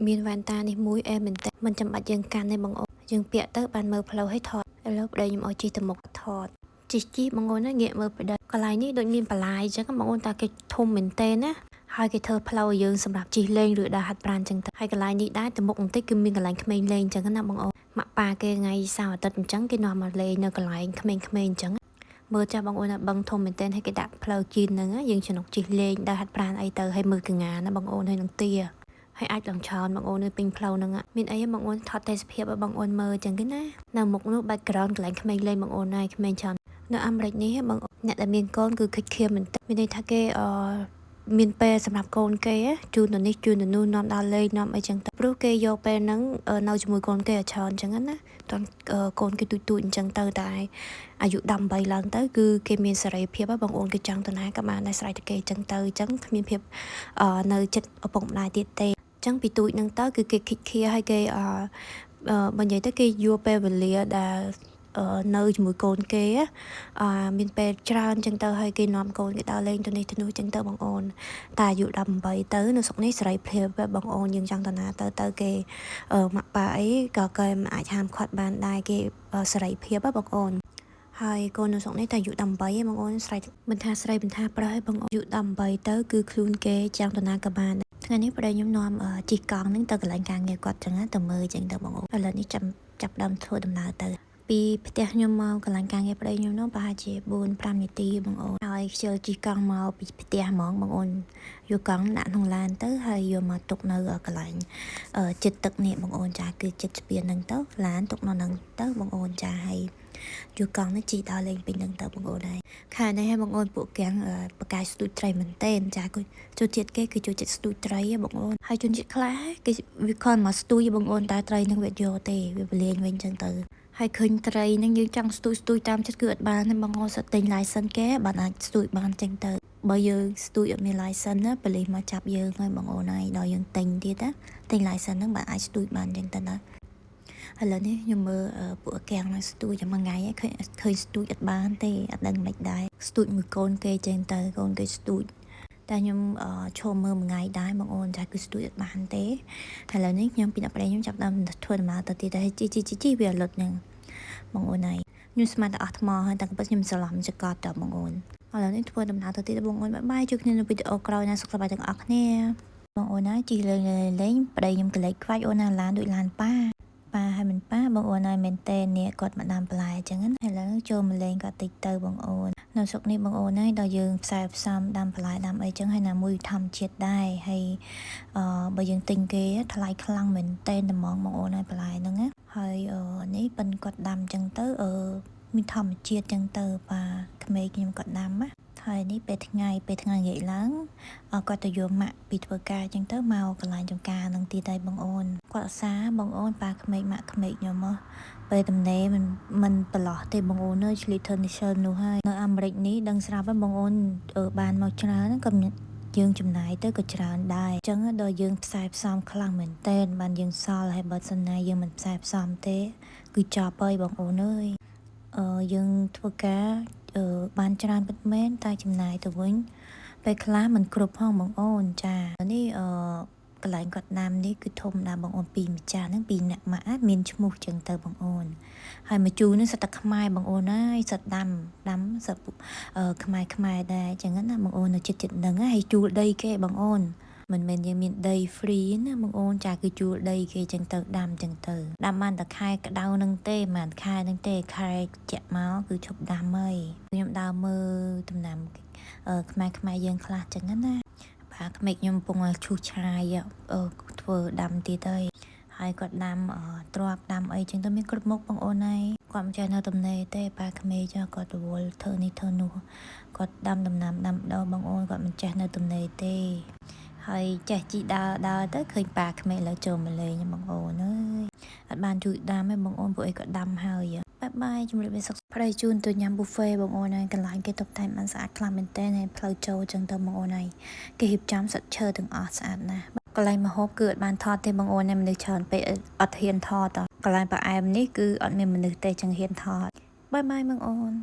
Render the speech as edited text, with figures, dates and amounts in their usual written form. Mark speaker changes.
Speaker 1: មានវ៉ែនតានេះមួយអែមែនតើមិនចាំបាច់យើងកាន់ទេបងអូនយើងពាក់ទៅបានមើលផ្លូវឲ្យថតឥឡូវប្តីខ្ញុំឲ្យជិះទៅមុខថតជិះជិះបងអូនណាងាកមើលប្តីកន្លែងនេះដូចមានបន្លាយអញ្ចឹងបងអូនតាគេធំមែនតើណាហើយគេធ្វើផ្លូវឲ្យយើងសម្រាប់ជិះលេងឬដើរហាត់ប្រាណអញ្ចឹងទៅហើយកន្លែងនេះដែរទៅមុខបន្តិចគឺមានកន្លែងក្មេងលេងអញ្ចឹងណាបងអូនម៉ាក់ប៉ាគេថ្ងៃសៅរ៍អាទិត្យអញ្ចឹងគេនាំមកលេងនៅកន្លែងក្មេងៗអញ្ចឹងមើលចាស់បងអូនណាបឹងធំមែនទែនហើយគេដាក់ផ្លូវជីនហ្នឹងយើងចំណុកជិះលេងដើរហាត់ប្រាណអីទៅហើយមើលកងាណាបងអូនហើយនឹងទាហើយអាចឡើងច្រើនបងអូននៅពេញផ្លូវហ្នឹងមានអីបងអូនថតទេសភាពឲ្យបងអូនមើលអញ្ចឹងគេណានៅមុខនោះ background កន្លែងក្មេងលេងបងអូនហើយក្មេងច្រើននៅអាមេរិកនេះបងអ្នកដែលមានកូនគឺខិតខៀមមែនទែនមានន័យថាគេអឺមានពេលសម្រាប់កូនគេជូនទៅនេះជូនទៅនោះនាំដល់លេងនាំអីចឹងទៅព្រោះគេយកពេលហ្នឹងនៅជាមួយកូនគេឲ្យច្រើនចឹងណាតន់កូនគេទូចទូចអញ្ចឹងទៅតែអាយុ18ឡើងទៅគឺគេមានសេរីភាពបងអូនគេចង់ទៅណាក៏បានដែរស្រេចតែគេចឹងទៅអញ្ចឹងគ្មានភាពនៅចិត្តឪពុកម្ដាយទៀតទេអញ្ចឹងពីទូចហ្នឹងទៅគឺគេខិតខៀហើយគេអឺបើនិយាយទៅគេយកពេលវេលាដែលនៅជាមួយកូនគេអឺមានពេលច្រើនចឹងទៅហើយគេនាំកូនគេដើរលេងទៅនេះទៅនោះចឹងទៅបងអូនតែអាយុ18ទៅនៅស្រុកនេះសេរីភាពបងអូនយើងចង់ទៅណាទៅទៅគេម៉ាក់ប៉ាអីក៏គេមិនអាចហាមឃាត់បានដែរគេសេរីភាពបងអូនហើយកូននៅស្រុកនេះតែអាយុ18ឯងបងអូនស្រ័យមិនថាស្រីមិនថាប្រុសឯងបងអូនអាយុ18ទៅគឺខ្លួនគេចង់ទៅណាក៏បានថ្ងៃនេះប្តីខ្ញុំនាំជិះកង់ហ្នឹងទៅកន្លែងការងារគាត់ចឹងណាទៅមើលចឹងទៅបងអូនឥឡូវនេះចាំចាប់ដើមធ្វើដំណើរទៅពីផ្ទះខ្ញុំមកកន្លែងការងារប្តីខ្ញុំនោះប្រហែលជា4 5នាទីបងអូនហើយខ្ជិលជិះកង់មកពីផ្ទះហ្មងបងអូនយកកង់ដាក់ក្នុងឡានទៅហើយយកមកទុកនៅកន្លែងចិត្តទឹកនេះបងអូនចាគឺចិត្តស្ពានហ្នឹងទៅឡានទុកនៅហ្នឹងទៅបងអូនចាហើយយកកង់នេះជិះដល់លេងពេញហ្នឹងទៅបងអូនហើយខែនេះឲ្យបងអូនពួកកាំងបកាយស្ទូចត្រីមែនតេនចាគឺចូលជាតិគេគឺចូលចិត្តស្ទូចត្រីបងអូនហើយជនជាតិខ្លះគេវាខំមកស្ទូចបងអូនតែត្រីនឹងវាយកទេវាបលេងវិញចឹងទៅហើយឃើញត្រីនឹងយើងចង់ស្ទូចស្ទូចតាមចិត្តគឺអត់បានទេបងអូនសិតទិញ license គេបានអាចស្ទូចបានចឹងទៅបើយើងស្ទូចអត់មាន license ណាប៉ូលីសមកចាប់យើងហើយបងអូនហើយដល់យើងទិញទៀតណាទិញ license ហ្នឹងបានអាចស្ទូចបានចឹងទៅណាឥឡូវនេះខ្ញុំមើលពួកកាំងនៅស្ទូចមួយថ្ងៃឃើញឃើញស្ទូចអត់បានទេអត់ដឹងមិនដែរស្ទូចមួយកូនគេចឹងទៅកូនគេស្ទូចតែខ្ញុំឈរមើលមួយថ្ងៃដែរបងអូនចាគឺស្ទូចអត់បានទេឥឡូវនេះខ្ញុំពីអ្នកប្តីខ្ញុំចាប់ដើមធ្វើដំណើរទៅទៀតតែជីជីជីជីវាលុតហ្នឹងបងអូនហើយខ្ញុំស្មានតែអស់ថ្មហើយតែពិតខ្ញុំច្រឡំចកត់តបងអូនឥឡូវនេះធ្វើដំណើរទៅទៀតបងអូន bye bye ជួបគ្នានៅវីដេអូក្រោយណាសុខសប្បាយទាំងអស់គ្នាបងអូនណាជិះលេងលេងប្តីខ្ញុំកលេចខ្វាច់អូនណាឡានដូចឡានប៉ាប៉ាហើយមិនប៉ាបងអូនហើយមែនតេនេះគាត់មកដាំបន្លែអញ្ចឹងណាឥឡូវចូលមកលេងគាត់តិចទៅបងអូននៅស្រុកនេះបងអូនហើយដល់យើងផ្សាយផ្សំដាំបន្លែដាំអីចឹងហើយណាមួយធម្មជាតិដែរហើយអឺបើយើងទិញគេថ្លៃខ្លាំងមែនតេនត្មងបងអូនហើយបន្លែហ្នឹងណាហើយនេះប៉ិនគាត់ដាំចឹងទៅអឺមានធម្មជាតិចឹងទៅបាទក្មេកខ្ញុំគាត់ដាំណាហើយនេះពេលថ្ងៃពេលថ្ងៃនិយាយឡើងគាត់ទៅយកម៉ាក់ពីធ្វើការចឹងទៅមកកន្លែងចំការនឹងទៀតហើយបងអូនគាត់អាសាបងអូនប៉ាក្មេកម៉ាក់ក្មេកខ្ញុំមកពេលទំនេរមិនមិនប្រឡោះទេបងអូនអើយឆ្លៀតធ្វើនិសិលនោះហើយនៅអាមេរិកនេះដឹងស្រាប់ហើយបងអូនបានមកច្រើនក៏យើងចំណាយទៅក៏ច្រើនដែរអញ្ចឹងដល់យើងផ្សាយផ្សំខ្លាំងមែនតែនបានយើងសល់ហើយបើសិនណាយើងមិនផ្សាយផ្សំទេគឺចប់ហើយបងអូនអើយអឺយើងធ្វើការអឺបានច្រើនពិតមែនតែចំណាយទៅវិញពេលខ្លះមិនគ្រប់ផងបងអូនចានេះអឺកន្លែងគាត់ដាំនេះគឺធំដែរបងអូនពីម្ចាស់ហ្នឹងពីអ្នកម៉ាក់មានឈ្មោះចឹងទៅបងអូនហើយមកជូរនេះសិតតែខ្មែរបងអូនហើយសិតដាំដាំសិតខ្មែរខ្មែរដែរចឹងណាបងអូននៅចិត្តចិត្តហ្នឹងហើយជួលដីគេបងអូនមិនមែនយើងមានដី free ណាបងអូនចាគឺជួលដីគេចឹងទៅដាំចឹងទៅដាំបានតែខែក្តៅនឹងទេមិនខែនឹងទេខែជាក់មកគឺឈប់ដាំហើយខ្ញុំដើរមើលដំណាំខ្មែរខ្មែរយើងខ្លះចឹងណាបាទក្មេកខ្ញុំកំពុងឈូសឆាយធ្វើដាំទៀតហើយហើយគាត់ដាំទ្របដាំអីចឹងទៅមានគ្រប់មុខបងអូនហើយគាត់មិនចេះនៅទំនេរទេប៉ាក្មេកគាត់រវល់ធ្វើនេះធ្វើនោះគាត់ដាំដំណាំដាំដោបងអូនគាត់មិនចេះនៅទំនេរទេហើយចេះជីដើរដើរទៅឃើញប៉ាក្មេកឥឡូវចូលមកលេងបងអូនអើយអត់បានជួយដាំទេបងអូនពួកអីក៏ដាំហើយ bye bye ជម្រាបលាសុខប្តីជូនទៅញ៉ាំ buffet បងអូនហើយកន្លែងគេតុបតែងបានស្អាតខ្លាំងមែនទែនហើយផ្លូវចូលចឹងទៅបងអូនហើយគេរៀបចំសិតឈើទាំងអស់ស្អាតណាស់កន្លែងម្ហូបគឺអត់បានថតទេបងអូនមនុស្សច្រើនពេកអត់ហ៊ានថតកន្លែងផ្អែមនេះគឺអត់មានមនុស្សទេចឹងហ៊ានថត bye bye បងអូន។